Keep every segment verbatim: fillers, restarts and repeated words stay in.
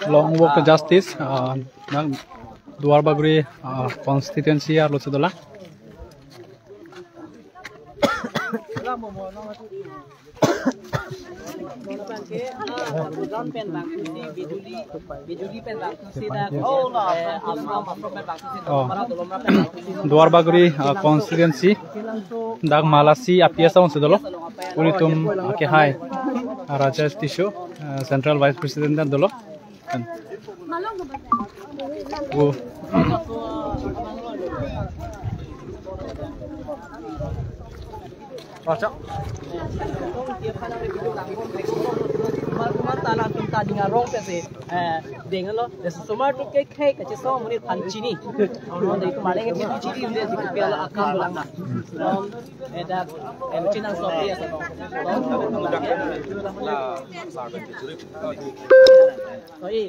Long walk to justice, uh, nang Duar Bagori, uh, constituency arlo si dolang. Oh. Duar Bagori, uh, constituency, dak Malasi api asong si dolo. Ilitum, uh, kehai, uh, Rajesh Tisso, uh, Central Vice President dan dolo. Oh. Kumar, kumar ta alanglitum ta ning arong pensi, eh, denglo. Laso osomar atum ke khei kachesong amonit aphan chini. Ante kumar leng chini chini, ante chini pia la akam dolang. Dak, eh, chinang sopi asong. Oi,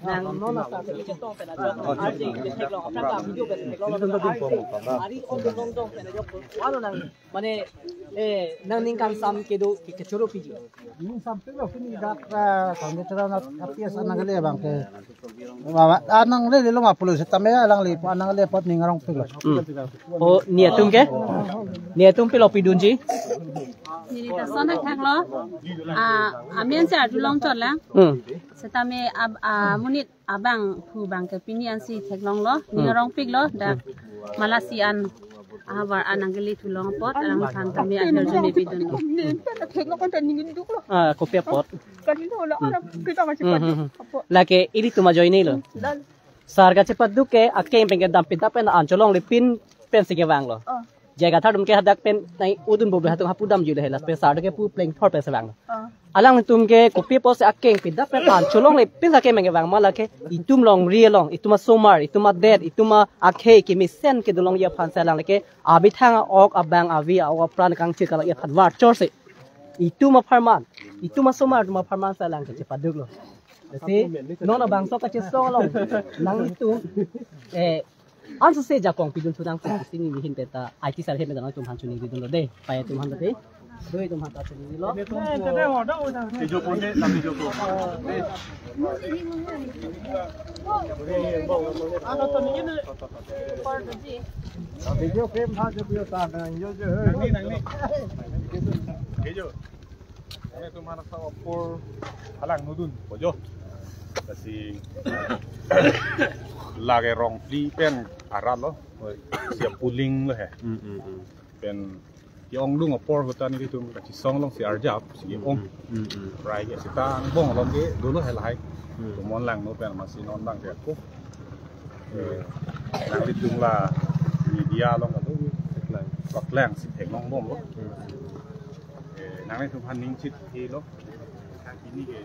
nang non nasa ke chetong pen ajo. Arje ke theklong, aphrang ke video ke theklong. Ari on dong dong pen ajo. Ano nang, mane, eh, nangning kangsam kedo ke kechoro piji. Ning sampai lo kini dak, eh, kami terang api asong nang kali abang ke. Mama, anang le le lo ma pulo setame alangli, anang le apot ning arongpiklo. Hmm. Oh, netum ke? Netum pilo pidunji? Neli ta son thakthak lo. Ah, amen si arjulong chot lang. Hmm. Setame ab-, ah, monit abangphu abang ke pini ansi theklonglo. Ning Hmm. arongpiklo. Dak Malasi an ahavar an nang kele thulong apot, alangphan tame ajar juni pidun. Ah, kopi apot? Hmm. Hmm, hmm, hmm. Lake ilitum ajoine lo. Sar kachepaduk ke akeng pen kedam pidap pen an cholongle pin pensi kevanglo. Jaga thar atum ke hadak pen nai udun bobe hatum hapu damjuilo he, lasi pen sar ke pu pleng thor pensi vanglo. Alangtum ke kopi apotsi akeng pidap pen an cholongle pin sa kemeng kevang ma, lake itum longri along, itum asomar, itum adet, itum akhei kemesen kedolongji aphan si alang lake amethang a-ok abang ave a-ok apran kangchir kalakji aphan varchor si itum apharman, itum asomar atum apharman si alang kachepaduklo. Lasi non abangso kachesong along nanglitum, eh, ansose jakong pidun thu nang si ning ahin pen ta I T sir ahin pen ta nangtum aphan choningri dunlo dei. Pai atum aphan ta dei. Doi atum aphan ta choningrilo. Video frame ha jo pio ta nang jo jo. Nangli, nangli. Video. Nangtum aphan sa apor halang nudun bojo. Lasi lake Rongphli pen arat lo. Si apuling lo he. Hmm, hmm, hmm. Pen ke-ongdung apor ahut ta nelitum kachesong alongsi arjap si ke-ong. Hmm, hmm. Rai ke sita angbong along ke dolo he lahai. Hmm. Tumon langno pen amatsi non abang ke ako. Eh, nanglitum la media along kado paklang si theklongbomlo. Hmm. Eh, nanglitum aphan ning chithelo. Ini ke.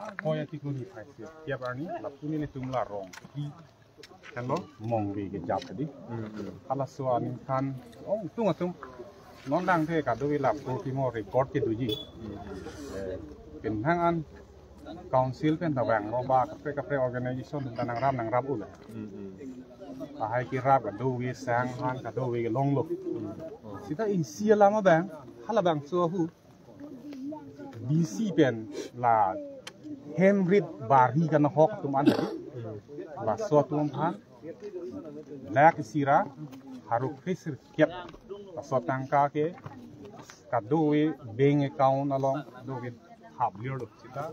Ako ya tikun ni phai si tiap arni lapu nelitum la Rongphli. Kan lo mong bi ke jap tadi. Hmm, hmm. Halaso aning kan ongdung atum non dang the kado la pro timo record kedoji. Hmm. Eh, penang an council pen ta vanglo ba kaprek kaprek organization ta nangrap nangrap un. Hmm, hmm. Lahai kerap kado ke sang hang kado ke longlo. Hmm. Sita isi alam abang, halabangso ahut B C pen la hem rit bari kanahok atum an tadi. Laso atum aphan lakh isi ra pharo kre sirkep laso atangka ke kado-kave bank account along kado-kave thap lir lo sita.